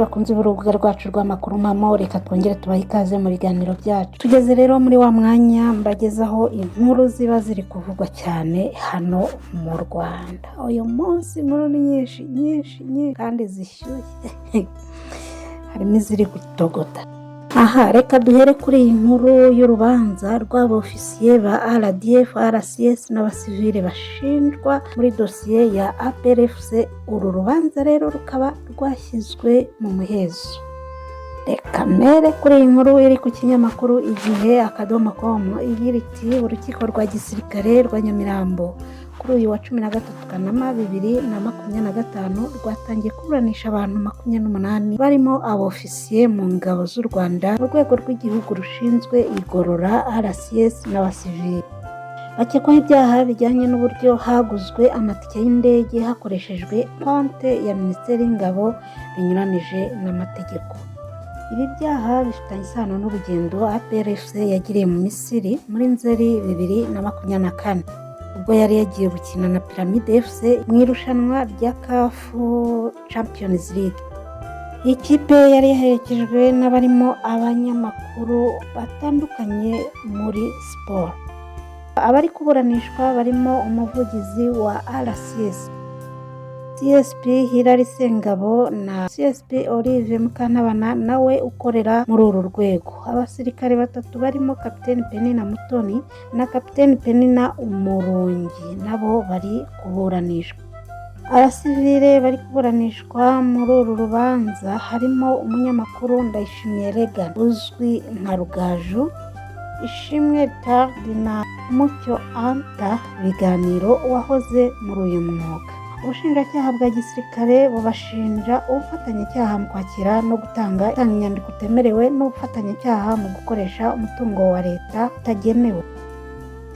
Bakunze urubuga rwacu rw'amakuru mpamo, reka twongere tubahe ikaze mu biganiro byacu. Tugeze rero muri wa mwanya mbagezaho inkuru ziba ziri kuvugwa cyane hano mu Rwanda. Uyu munsi inkuru ni nyinshi nyinshi nyinshi kandi zishyushye, harimo iziri gutogota. Aha reka duhere kuri iyi nkuru y'urubanza rw'abofisiye ba RDF, RCS n'abasivile bashinjwa muri dosiye ya APRFC. Uru rubanza rero rukaba rwashyizwe mu muhezo. Reka mbere kuri iyi nkuru iri ku kinyamakuru Igihe.com, igira iti: "Urukiko rwa gisirikare rwa Nyamirambo kuri uyu wa 13 Kanama 2025 rwatangiye kuburanisha abantu 28 barimo abofisiye mu ngabo z'u Rwanda mu rwego rw'igihugu rushinzwe igorora RCS n'abasivili. Bakekwaho ibyaha bijyanye n'uburyo haguzwe amatike y'indege hakoreshejwe konte ya Minisiteri y'Ingabo binyuranije n'amategeko. Ibi byaha bifitanye isano n'urugendo APRFC yagiriye mu Misiri muri Nzeri 2024, ubwo yari yagiye gukina na Pyramids FC mu irushanwa rya CAF Champions League. Iyi kipe yari yaherekejwe n'abarimo abanyamakuru batandukanye muri siporo. Abari kuburanishwa barimo umuvugizi wa RCS, CSP Hilary Sengabo, na CSP Olive Mukantabana nawe ukorera muri uru rwego. Abasirikare batatu barimo Kapiteni Penina Mutoni na Kapiteni Penina Umurungi nabo bari kuburanishwa. Abasivile bari kuburanishwa muri uru rubanza harimo umunyamakuru Ndayishimiye Regan uzwi nka Rugaju, Ishimwe Tardy na Mucyo Anta Biganiro wahoze muri uyu mwuga. Ubushinjacyaha bwa gisirikare bubashinja ubufatanyacyaha mu kwakira no gutanga inyandiko utemerewe n'ubufatanyacyaha mu gukoresha umutungo wa leta utagenewe.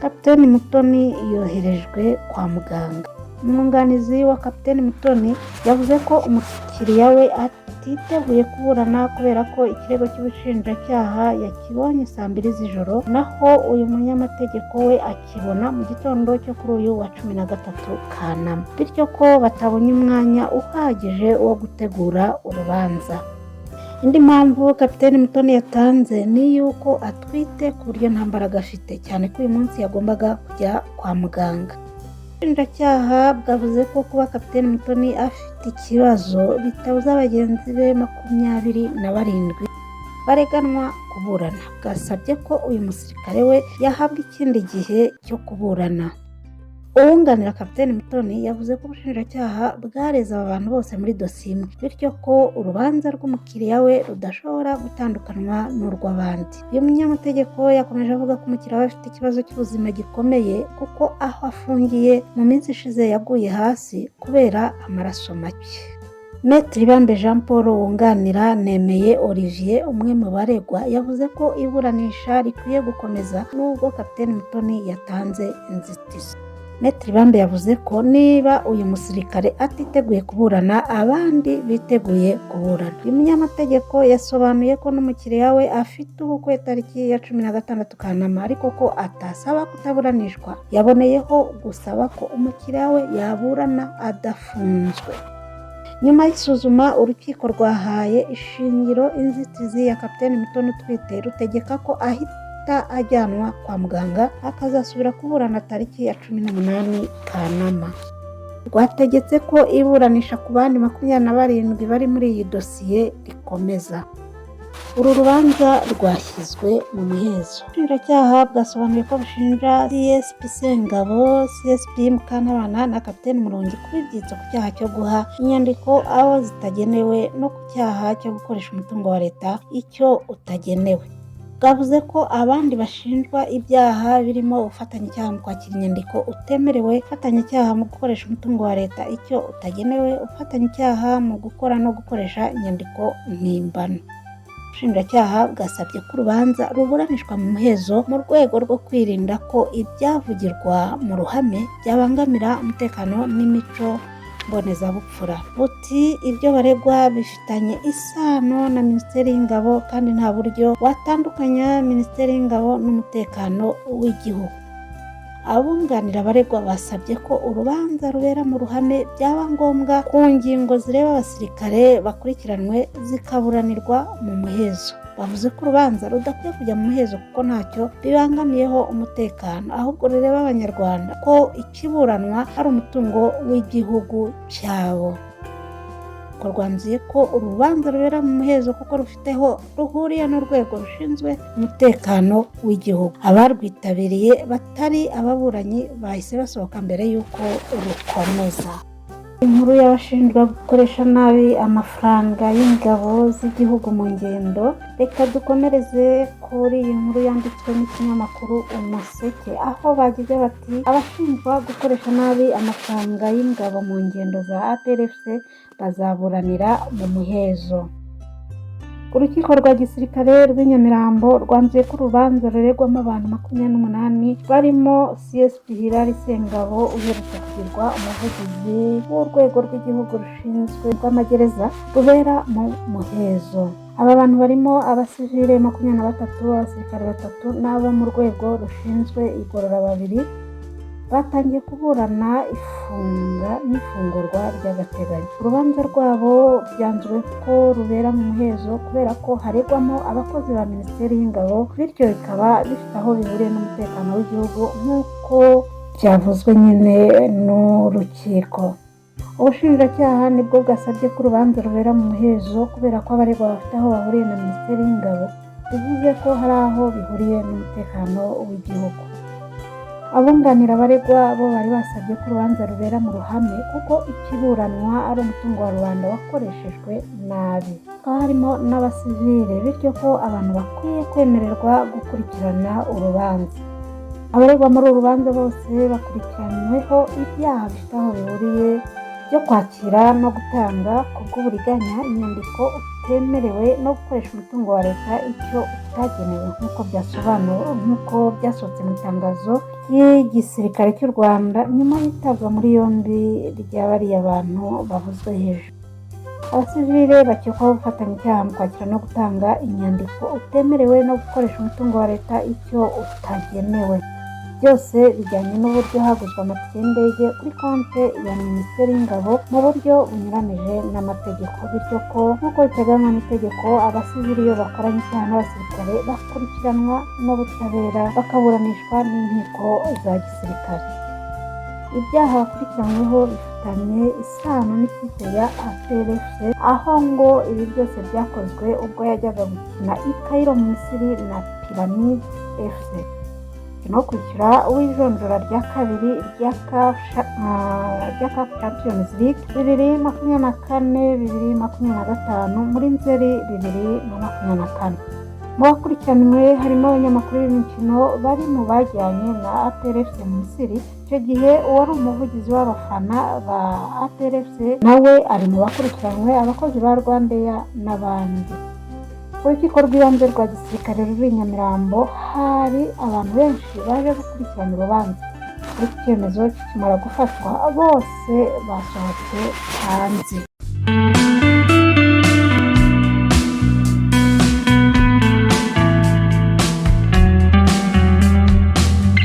Kapiteni Mutoni yoherejwe kwa muganga. Umwunganizi wa Kapiteni Mutoni yavuze ko umukiriya we atiteguye kuburana kubera ko ikirego cy'ubushinjacyaha yakibonye saa 2 z'ijoro, naho uyu munyamategeko we akibona mu gitondo cyo kuri uyu wa 13 Kanama, bityo ko batabonye umwanya uhagije wo gutegura urubanza. Indi mpamvu Kapiteni Mutoni yatanze ni iy'uko atwite ku buryo nta mbaraga afite, cyane ko uyu munsi yagombaga kujya kwa muganga. Ubushinjacyaha bwavuze ko kuba Kapiteni Mutoni afite ikibazo bitabuza bagenzi be 27 bareganwa kuburana. Bwasabye ko uyu musirikare we yahabwa ikindi gihe cyo kuburana. Uwunganira Kapiteni Mutoni yavuze ko ubushinjacyaha bwareze aba bantu bose muri dosiye imwe, bityo ko urubanza rw'umukiriya we rudashobora gutandukanywa n'urw'abandi. Uyu munyamategeko yakomeje avuga ko umukiriya we afite ikibazo cy'ubuzima gikomeye, kuko aho afungiye mu minsi ishize yaguye hasi kubera amaraso make. Maître Ibambe Jean Paul wunganira Nemeye Olivier, umwe mu baregwa, yavuze ko iburanisha rikwiye gukomeza nubwo Kapiteni Mutoni yatanze inzitizi. Maître Ibambe yavuze ko niba uyu musirikare atiteguye kuburana, abandi biteguye kuburana. Uyu munyamategeko yasobanuye ko n'umukiriya we afite ubukwe tariki ya 16 Kanama, ariko ko atasaba kutaburanishwa. Yaboneyeho gusaba ko umukiriya we yaburana adafunzwe. Nyuma y'isuzuma, urukiko rwahaye ishingiro inzitizi ya Kapiteni Mutoni utwite, rutegeka ko ahita ajyanwa kwa muganga, akazasubira kuburana tariki ya 18 Kanama. Rwategetse ko iburanisha ku bandi 27 bari muri iyi dosiye rikomeza. Uru rubanza rwashyizwe mu muhezo. Ubushinjacyaha bwasobanuye ko bushinja CSP Sengabo, CSP Mukantabana na Kapiteni Murungi kuba ibyitso ku cyaha cyo guha inyandiko abo zitagenewe no ku cyaha cyo gukoresha umutungo wa leta icyo utagenewe. Bwavuze ko abandi bashinjwa ibyaha birimo ubufatanyacyaha mu kwakira inyandiko utemerewe, ubufatanyacyaha mu gukoresha umutungo wa leta icyo utagenewe, ubufatanyacyaha mu gukora no gukoresha inyandiko mpimbano. Ubushinjacyaha bwasabye ko urubanza ruburanishwa mu muhezo mu rwego rwo kwirinda ko ibyavugirwa mu ruhame byabangamira umutekano n'imico mbonezabupfura. Buti: "Ibyo baregwa bifitanye isano na Minisiteri y'Ingabo, kandi nta buryo watandukanya Minisiteri y'Ingabo n'umutekano w'igihugu." Abunganira abaregwa basabye ko urubanza rubera mu ruhame, byaba ngombwa ku ngingo zireba abasirikare bakurikiranwe zikaburanirwa mu muhezo. Bavuze ko urubanza rudakwiye kujya mu muhezo kuko ntacyo bibangamiyeho umutekano, ahubwo rureba Abanyarwanda, ko ikiburanwa ari umutungo w'igihugu cyabo. Rwanzuye ko urubanza rubera mu muhezo kuko rufiteho ruhuriye n'urwego rushinzwe umutekano w'igihugu. Abarwitabiriye batari ababuranyi bahise basohoka mbere y'uko rukomeza. Inkuru y'abashinjwa gukoresha nabi amafaranga y'ingabo z'igihugu mu ngendo, reka dukomereze kuri iyi nkuru yanditswe n'ikinyamakuru Umuseke, aho bagize bati: "Abashinjwa gukoresha nabi amafaranga y'ingabo mu ngendo za APRFC bazaburanira mu muhezo." Urukiko rwa gisirikare rw'i Nyamirambo rwanzuye ko urubanza ruregwamo abantu 28 barimo CSP Hilary Sengabo uherutse kugirwa umuvugizi w'urwego rw'igihugu rushinzwe rw'amagereza rubera mu muhezo. Aba bantu barimo abasivile 23, abasirikare batatu n'abo mu rwego rushinzwe igorora babiri. Batangiye kuburana ifunga n'ifungurwa ry'agateganyo. Urubanza rwabo byanzuwe ko rubera mu muhezo kubera ko haregwamo abakozi ba Minisiteri y'Ingabo, bityo bikaba bifite aho bihuriye n'umutekano w'igihugu, nk'uko byavuzwe nyine n'urukiko. Ubushinjacyaha nibwo bwasabye ko urubanza rubera mu muhezo kubera ko abaregwa bafite aho bahuriye na Minisiteri y'Ingabo, bivuze ko hari aho bihuriye n'umutekano w'igihugu. Abunganira abaregwa bo bari basabye ko urubanza rubera mu ruhame kuko ikiburanwa ari umutungo wa rubanda wakoreshejwe nabi, hakaba harimo n'abasivile, bityo ko abantu bakwiye kwemererwa gukurikirana urubanza. Abaregwa muri uru rubanza bose bakurikiranyweho ibyaha bifite aho bihuriye byo kwakira no gutanga ku bw'uburiganya inyandiko utemerewe no gukoresha umutungo wa leta icyo utagenewe, nk'uko byasobanuwe, nk'uko byasohotse mu itangazo ry'igisirikare cy'u Rwanda nyuma y'itabwa muri yombi rya bariya bantu bavuzwe hejuru. Abasivile bakekwaho gufatanya icyaha mu kwakira no gutanga inyandiko utemerewe no gukoresha umutungo wa leta icyo utagenewe, byose bijyanye n'uburyo haguzwe amatike y'indege kuri konti ya Minisiteri y'Ingabo mu buryo bunyuranije n'amategeko, bityo ko nk'uko biteganywa n'itegeko, abasivili iyo bakoranye icyaha n'abasirikare bakurikiranwa n'ubutabera, bakaburanishwa n'inkiko za gisirikare. Ibyaha bakurikiranyweho bifitanye isano n'ikipe ya APRFC, aho ngo ibi byose byakozwe ubwo yajyaga gukina i Cairo mu Misiri na Pyramid FC no kwishyura w'ijonjora rya kabiri rya CAF Champions League 2024 2025 muri Nzeri 2024. Mu bakurikiranywe harimo abanyamakuru b'imikino bari mu bajyanye na APRFC mu Misiri icyo gihe. Uwari umuvugizi w'abafana ba APRFC nawe ari mu bakurikiranywe, abakozi ba RwandAir n'abandi. Ku rukiko rw'ibanze rwa gisirikare ruri i Nyamirambo hari abantu benshi baje gukurikirana urubanza, ariko icyemezo kikimara gufatwa bose basohotse hanze.